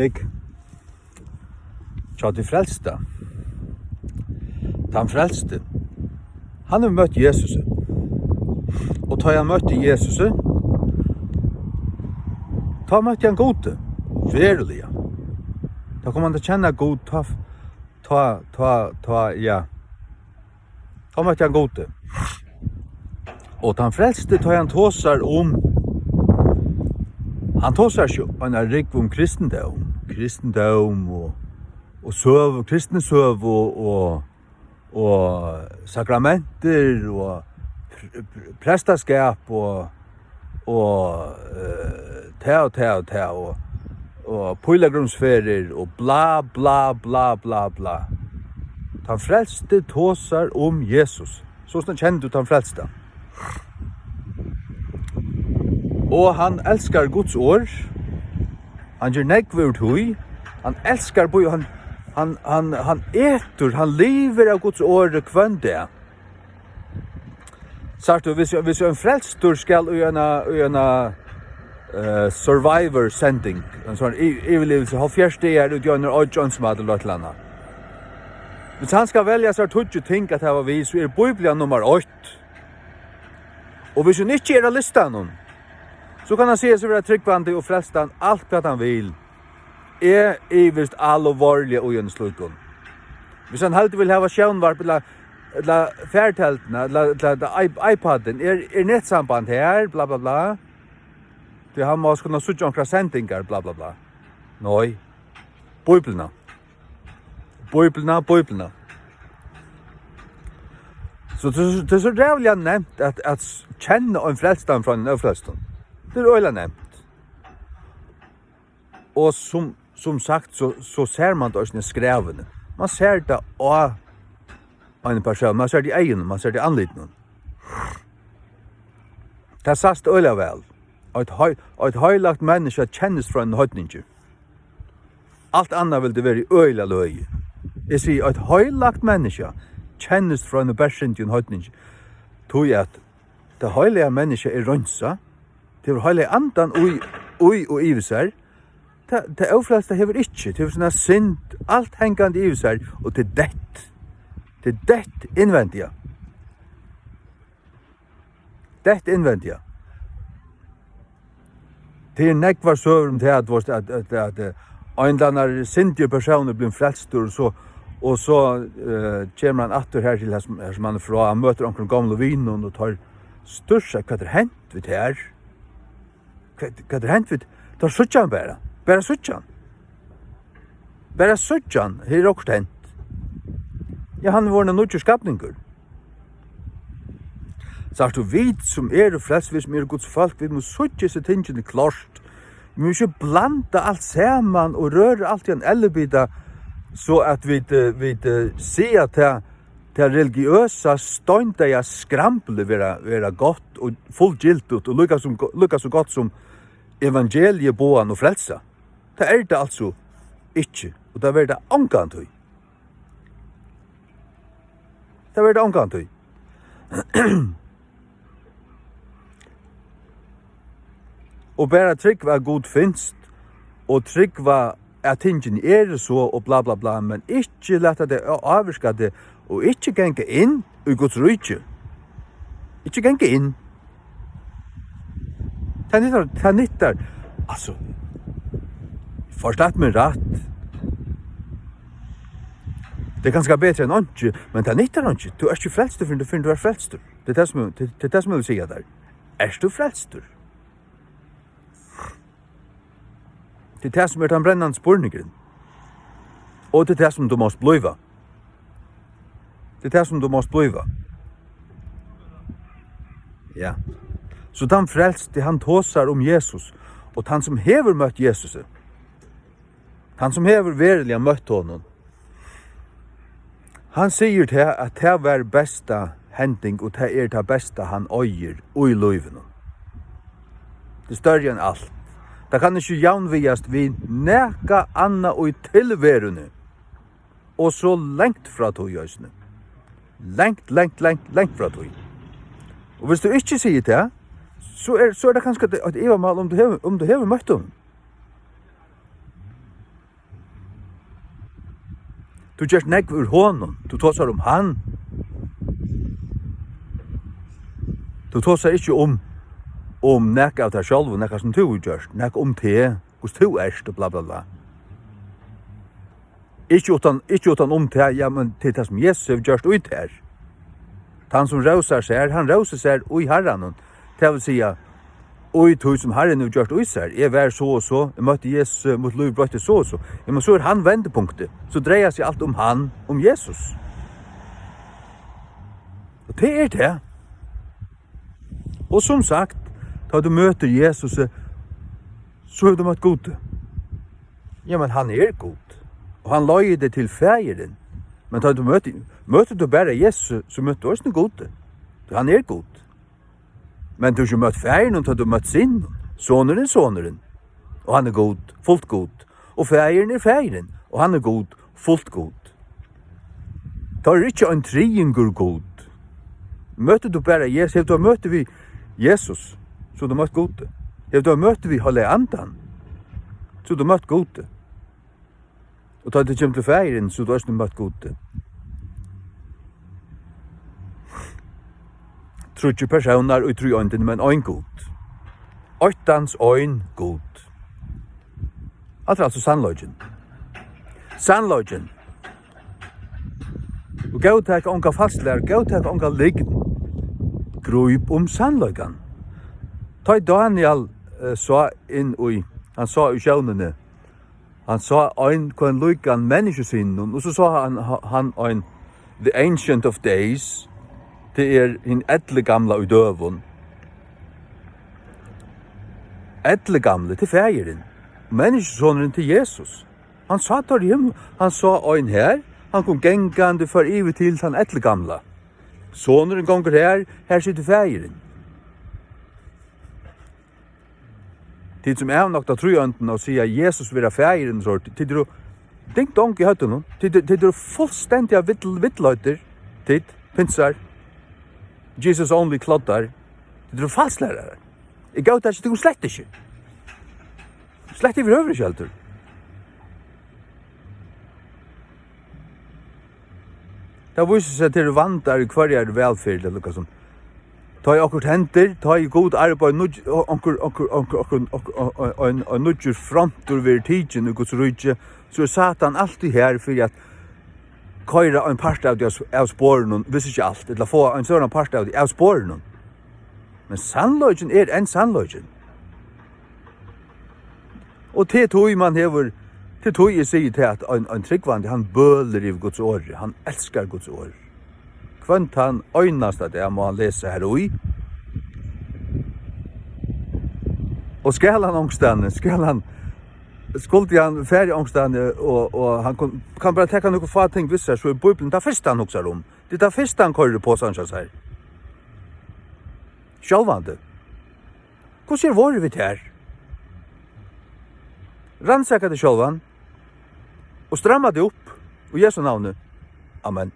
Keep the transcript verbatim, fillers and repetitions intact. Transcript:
Eg hjá tí frelsta. Tann frelsti, hann hevur møtt Jesusi. Og tá hann møtti Jesusi, tá møtti hann Gudi, veruliga. Tá kom hann at kenna Gud, tá, tá, tá, tá, ja. Tá møtti hann Gudi. Og tann frelsti, tá hann tosar um, hann tosar ikki eina rúgvu um kristindóm, kristindóm og, og søgu, kristni søgu og, og sakramentir og pr-, pr-, prestaskap og, og, eh, tað og tað og tað og, og pílagrímsferðir og bla, bla, bla, bla, bla. Tann frelsti tosar um Jesus. Sostatt kennir tú tann frelsta. Og hann elskar Guds orð. Hann ger nógv úr tí. Hann elskar Bí-, hann, hann, hann, hann etur, hann livir av Guds orði hvønn dag. Sært tú, hvis, hvis ein frelstur skal í eina, í eina, eh, survivor-sending, ein sånn y-, yvirlivelse, hálvfjerðs dagar út í eini oyggj einsamallur ella eitt ella annað. Hvis hann skal velja sær tíggju ting at hava við, so er Bíblian nummar eitt. Og hvis hon ikki er á listanum, so kann hann siga seg vera trúgvandi og frelstan alt hvat hann vil. Eg ivist alvorliga í einum slíkum. Hvis hann heldur vil hava sjónvarp ella, ella fartelduna, ella, ella, ella i-, iPadin, er, er netsamband her, bla, bla, bla. Tí hann má kunna síggja onkrar sendingar, bla, bla, bla. Nei. Bíbliuna. Bíbliuna, Bíbliuna. So tað er so, tað er so ræðuliga nemt at, at kenna ein frelstan frá ein ófrelstan. Tað er øgiliga nemt. Og sum, sum sagt, so, so sær mann tað eisini í skræðuni. Mann sær tað á ein persón, mann sær tað í eygunum, mann sær tað í andlitinum. Tað sæst øgiliga væl. Eitt hei-, eitt heilagt menniskja kennist frá einum heidningi. Alt annað vildi verið øgiliga løgið. Eg sigi, eitt heilagt menniskja kennist frá einum bersyndigum heidningi. Tí at tað heilaga menniskja er reinsað. Tað hevur heilaga andan í, í og yvir sær. Tað, tað ófrelsta hevur ikki. Tað hevur sína synd alt hangandi yvir sær, og tað er deytt. Tað er deytt innvendiga. Deytt innvendiga. Tað er nógvar søgur um tað, at, at, at, at, eh, ein ella annar syndigur persónur blívur frelstur, og so, og so, eh, kemur hann aftur her til, her sum, her sum hann er frá. Hann møtir onkrum gomlum vinum, og teir stúra seg: "Hvat er hent við tær? Hvat, hvat er hent við?" Teir síggja hann bara. Bara síggja hann. Bara síggja hann. Her er okkurt hent. Ja, hann er vorðin ein nýggjur skapningur. Sært tú, vit sum eru frelst, vit sum eru Guds fólk, vit mugu síggja hesi tingini klárt. Vit mugu ikki blanda alt saman og røra alt í ein ellibita, so at vit, eh, vit, eh, siga tað, tað religiøsa, steindeyða skramblið vera, vera gott og fullgiltigt og líka sum go-, líka so gott sum evangeliið, boðan og frelsa. Tað er tað altso ikki, og tað verður tað ongantíð. Tað verður tað ongantíð. Og bara trúgva, at Gud finst, og trúgva, at tingini eru so, og bla, bla, bla, men ikki lata tað á-, ávirka teg, og ikki ganga inn í Guds ríki. Ikki ganga inn. Tað nyttar, tað nyttar. Altso, forstått meg rætt. Tað er kanska betri enn einki, men tað nyttar einki. Tú ert ikki frelstur, fyrr enn tú, fyrr enn tú ert frelstur. Tað er tað, sum, tað, tað er tað, sum eg vil siga tær. Ert tú frelstur? Tað er tað, sum er tann brennandi spurningurin. Og tað er tað, sum tú mást blíva. Tað er tað, sum tú mást blíva. Ja. So tann frelsti, hann tosar um Jesus, og tann, sum hevur møtt Jesusi, hann, sum hevur veruliga møtt honum, hann sigur tað, at tað var besta hending, og tað er tað besta, hann eigur í lívinum. Tað er størri enn alt. Tað kann ikki javnvigast við nakað annað í tilveruni. Og so langt frá tí eisini. Langt, langt, langt, langt frá tí. Og viss tú ikki sigur tað, so er, so er tað kanska eitt, eitt ivamál, um tú hevur, um tú hevur møtt honum. Tú gert nógv úr honum. Tú tosar um hann. Tú tosar ikki um, um nakað av tær sjálvum, nakað sum tú hevur gjørt, nakað um teg, hvussu tú ert og bla, bla, bla. Ikki uttan, ikki uttan um tað, ja, men til tað sum Jesus hevur gjørt í tær. Tann sum rósar sær, hann rósar sær í Harranum. Tað vil siga, í tí sum Harrin hevur gjørt í sær. Eg var so og so, eg møtti Jesus, mítt lív broytti so og so. Ja, men so er hann vendipunktið. So dreiar seg alt um hann, um Jesus. Og tað er tað. Og sum sagt, tá tú møtir Jesus, so hevur tú møtt Gud. Ja, men hann er Gud. Og hann leiðir teg til Faðirin. Men tá tú møtir, møtir tú bara Jesus, so møtir tú eisini Gud. Tí hann er Gud. Men tú hevur ikki møtt Faðirin, tá tú møtt Sonin. Sonurin, Sonurin. Og hann er Gud, fult Gud. Og Faðirin er Faðirin, og hann er Gud, fult Gud. Tá er ikki ein triðingur Gud. Møtir tú bara Jesus, hevur tú møtt við Jesus, so hevur tú møtt Gud. Hevur tú møtt við Heilaga Andan, so hevur tú møtt Gud. Og tá tú kemur til Faðirin, so hevur tú eisini møtt Gud. Tríggir persónar í tríeindini, men ein Gud. Óttans ein Gud. Hatta er altso sannleikin. Sannleikin. Og góðtak onga falsklæru, góðtak onga lygn. Gríp um sannleikan. Tá ið Daniel, eh, sá inn í, hann sá í sjónini, hann sá ein, hvønn líkan menniskjusyninum, og so sá hann, hann ein, the Ancient of Days, tað er hin elligamla í døgum. Elligamli, tað er Faðirin. Menniskjusonurin, tað er Jesus. Hann sá teir í himli, hann sá ein her, hann kom gangandi, fór yvir til tann elligamla. Sonurin gongur her, her situr Faðirin. Tit sum avnokta tríeindina og siga Jesus vera Faðirin, so tit eru ding dong í høvdinum. Tit, tit eru fullstendiga vill-, villleiddir. Tit, pinsar, Jesus only kloddar. Tit eru falsklærarar. Eg góðtaki tykkum slett ikki. Slett yvirhøvur ikki heldur. Tað vísir seg, at tað eru vandar í hvørjari vælferð, ella hvat sum. Tá ið okkurt hendir, tá ið Gud arbeiðir nýggj-, onkur, onkur, onkur, onkur, onkur, ein, ein, ein nýggjur frontur verður tikin í Guds ríki, so er Satan altíð her fyri at koyra ein part av tí av, av sporunum, viss ikki alt, ella fáa ein stóran part av tí av sporunum. Men sannleikin er enn sannleikin. Og tað er tí, man hevur, tað er tí, eg sigi tað, at ein, ein trúgvandi, hann bølir yvir Guds orði, hann elskar Guds orð. Hvønn tann einasta dag má hann lesa har í. Og skal hann onkustaðni, skal hann, skuldi hann farið onkustaðni, og, og hann kun, kann bara taka nøkur fá ting við sær, so er Bíblian tað fyrsta, hann hugsar um. Tað er tað fyrsta, hann koyrir í posan hjá sær. Sjálvandi. Hvussu er vorðið við tær? Rannsaka teg sjálvan og stramma teg upp í Jesu navni. Amen.